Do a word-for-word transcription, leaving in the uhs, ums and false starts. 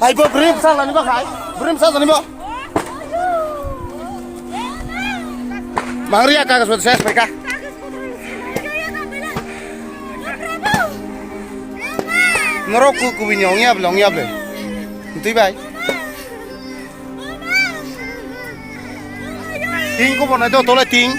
Hai bo brim sa lani ba khai. Brim sa lani ba. Mangri ya kagas buat ses mereka. Norok ku kubini ong yable ong yable. Ntui bai. Ting ko bonai do tole ting.